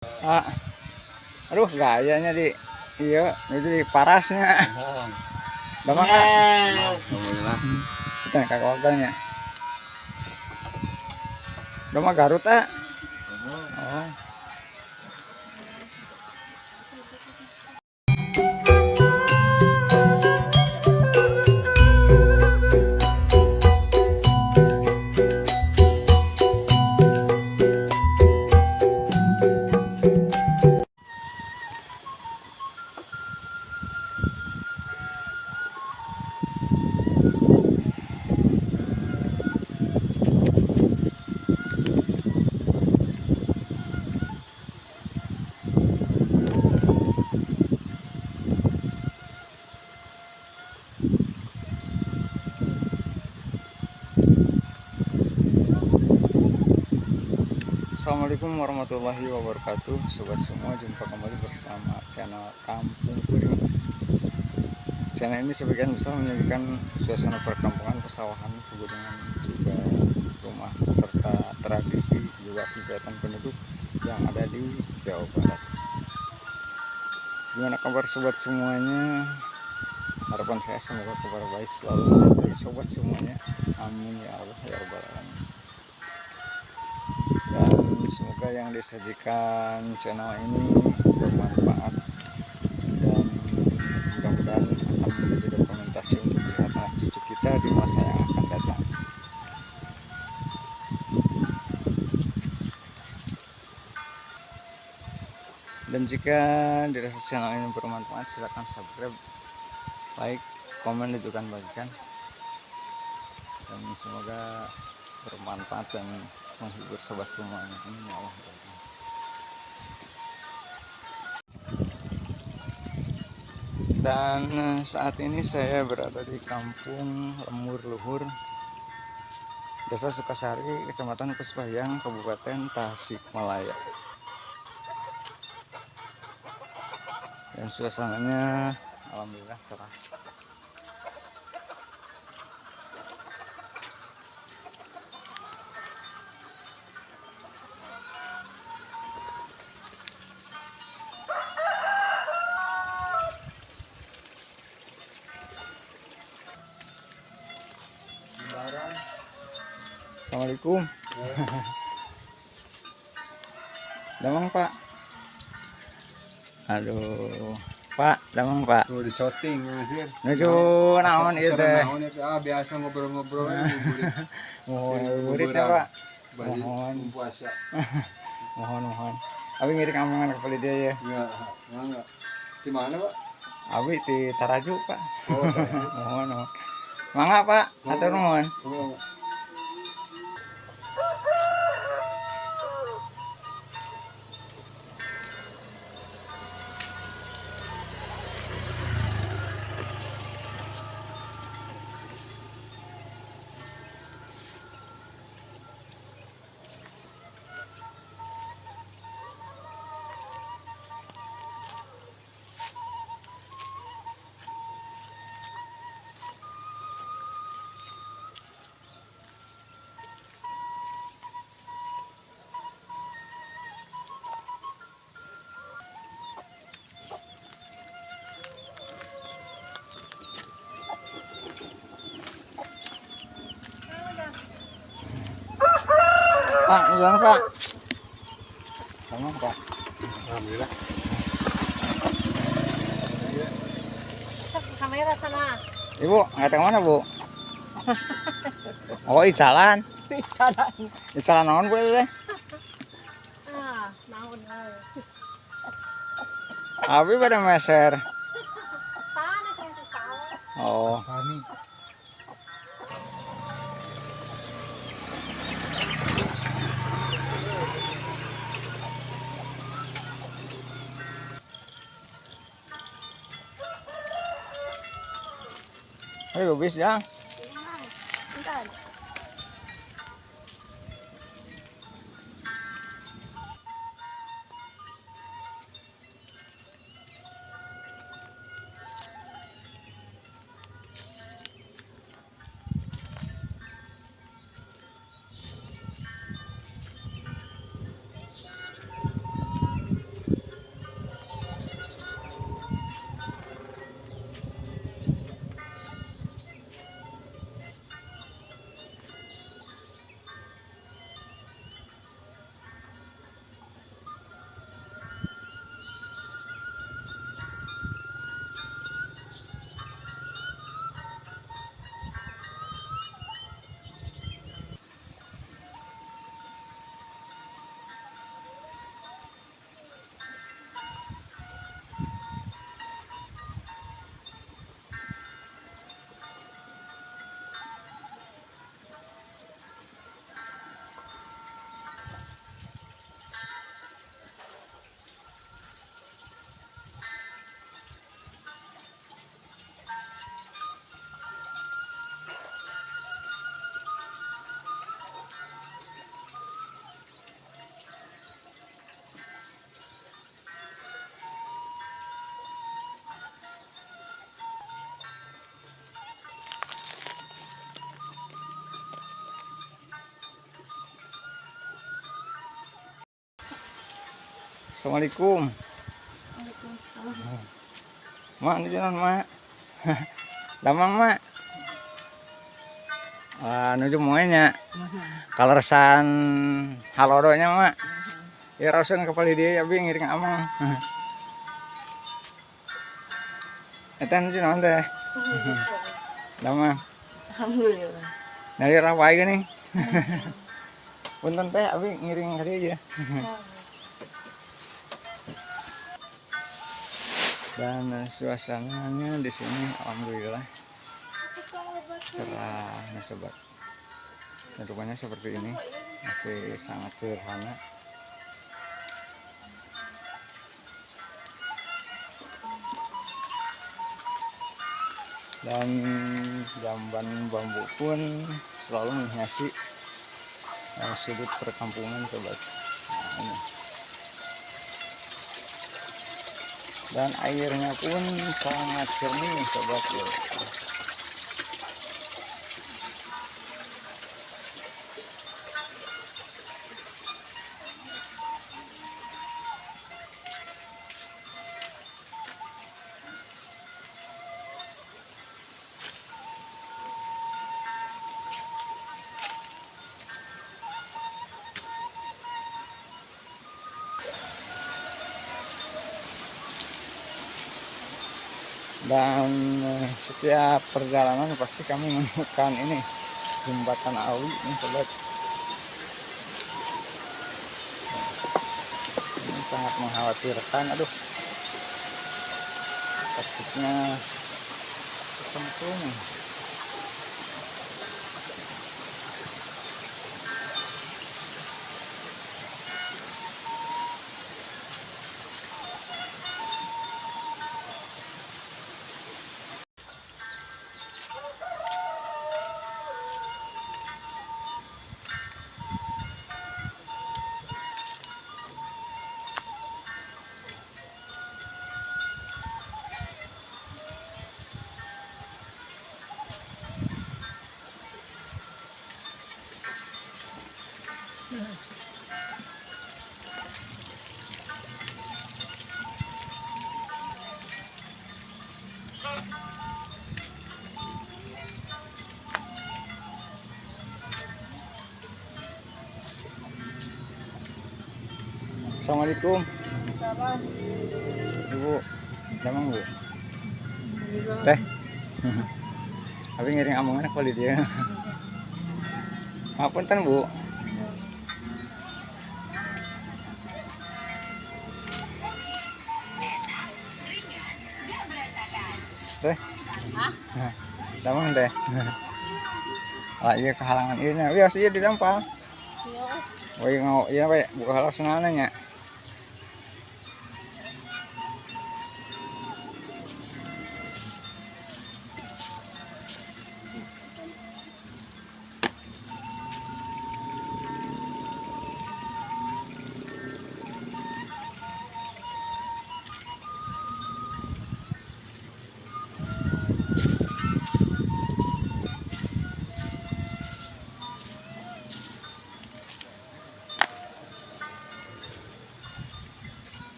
Ah. Aduh, gayanya di iya, nuju di parasnya. Damang ah. Alhamdulillah. Kita kakak. Damang Garut ah. Oh. Assalamualaikum warahmatullahi wabarakatuh. Sobat semua, jumpa kembali bersama channel Kampung Puring. Channel ini sebagian besar menyajikan suasana perkampungan, persawahan, pegunungan, juga rumah, serta tradisi juga kegiatan penduduk yang ada di Jawa Barat. Gimana kabar sobat semuanya? Harapan saya semoga kabar baik selalu menyertai sobat semuanya. Amin ya Allah ya Rabbal Alamin. Dan semoga yang disajikan channel ini bermanfaat dan mudah-mudahan akan menjadi dokumentasi untuk dilihat anak cucu kita di masa yang akan datang. Dan jika dirasa channel ini bermanfaat, silakan subscribe, like, komen, dan juga bagikan. Dan semoga bermanfaat dan menghibur sobat semuanya. Amin ya Allah. Dan saat ini saya berada di Kampung Lemur Luhur, Desa Sukasari, Kecamatan Puspahiang, Kabupaten Tasikmalaya. Dan suasananya alhamdulillah cerah. Assalamualaikum. Damang Pak. Aduh, Pak, damang Pak. Tuh di shooting anjir. Nuju naon ieu teh? Naon ieu? Ah, biasa ngobrol-ngobrol Mohon ngabuburit ya, Pak. Mohon puasa. Mohon mohon. Abi ngiring amangan ke dia ya. Ya, mangga. Di mana, Pak? Abi di Taraju, Pak. Oh, mohon mohon. Mangga, Pak. Hatur nuhun. Oh. Pak, jalan Pak. Sama Pak. Alhamdulillah. Kamera sana. Ibu, nggak tahu mana Bu? Oh, icalan. Icalan. Icalan naon Bu itu teh? Ah, naon naon. Abi pada meser. Sana saya sawah. Oh. Kami. Ayo bis jang. Assalamualaikum. Waalaikumsalam. Mak, ini jalan mak. Damang mak. Ah, nuju moenya. Kaleresan halodonya mak. Ya rasen kepala dia abi ngiring amang. Eta nuju naon teh? Damang. Alhamdulillah. Dari rawai gini. Punten teh abi ngiring ka dieu. Dan suasananya di sini alhamdulillah cerah ya sobat. Dan rumahnya seperti ini, masih sangat sederhana. Dan jamban bambu pun selalu menghiasi sudut perkampungan sobat. Nah, ini. Dan airnya pun sangat jernih sobat ya. Dan setiap perjalanan pasti kami menemukan ini jembatan Awi ini sobat. Ini sangat mengkhawatirkan, aduh, takutnya kecemplung. Assalamualaikum. Salam. Ibu, damang Bu. Teh. Abi ngiring amongan apa di dia. Ngapunten Bu. Teh. Hah? Damang teh. Ah iya kehalangan ieu nya. Wios ieu didampal. Woi ngau ieu we buka halang senana nya.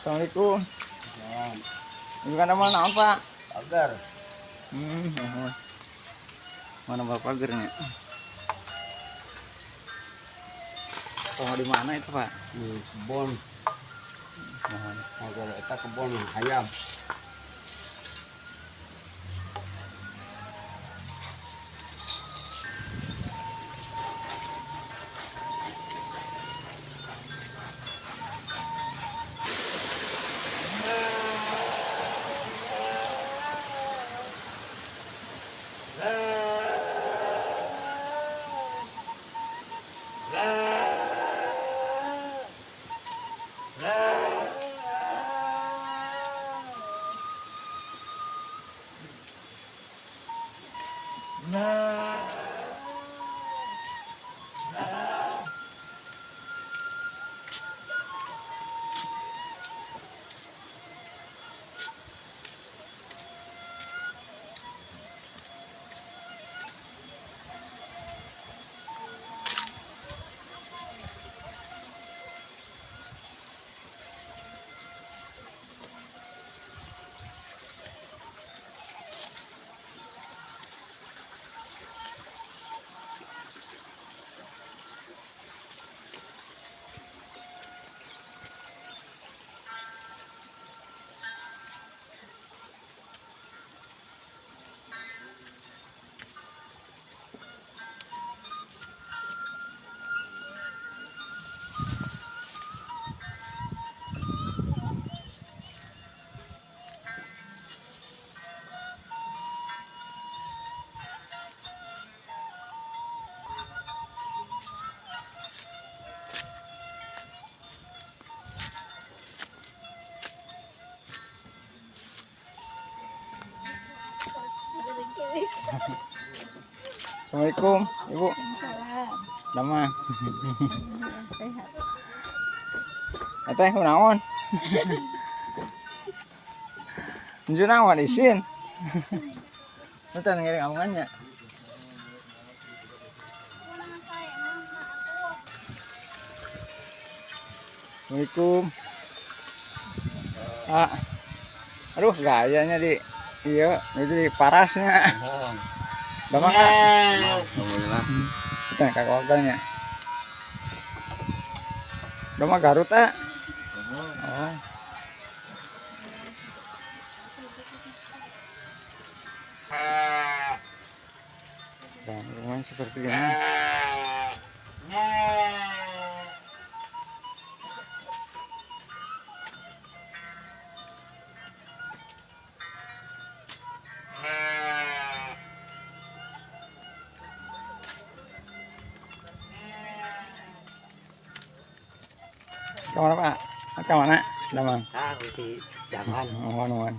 Assalamualaikum. Ini kan mana Pak? Pagar. Mana Pak pagarnya? Oh, di mana itu Pak? Di kebun. Pagar eta kebun ayam. Assalamualaikum, Ibu. Salam. Damang. Sehat. Teteh kunaon? Nuju naon isin? Bentar ngiring amungannya. Assalamualaikum. Ah. Aduh, gayanya di iya, nuju di parasnya. Damang ah. Alhamdulillah. Bentar ka keluarganya. Damang Garut ah. Oh. Dan rumahnya seperti ini. Kemana Pak? Kemana? Damang. Ah, di jalan. Mohon, mohon.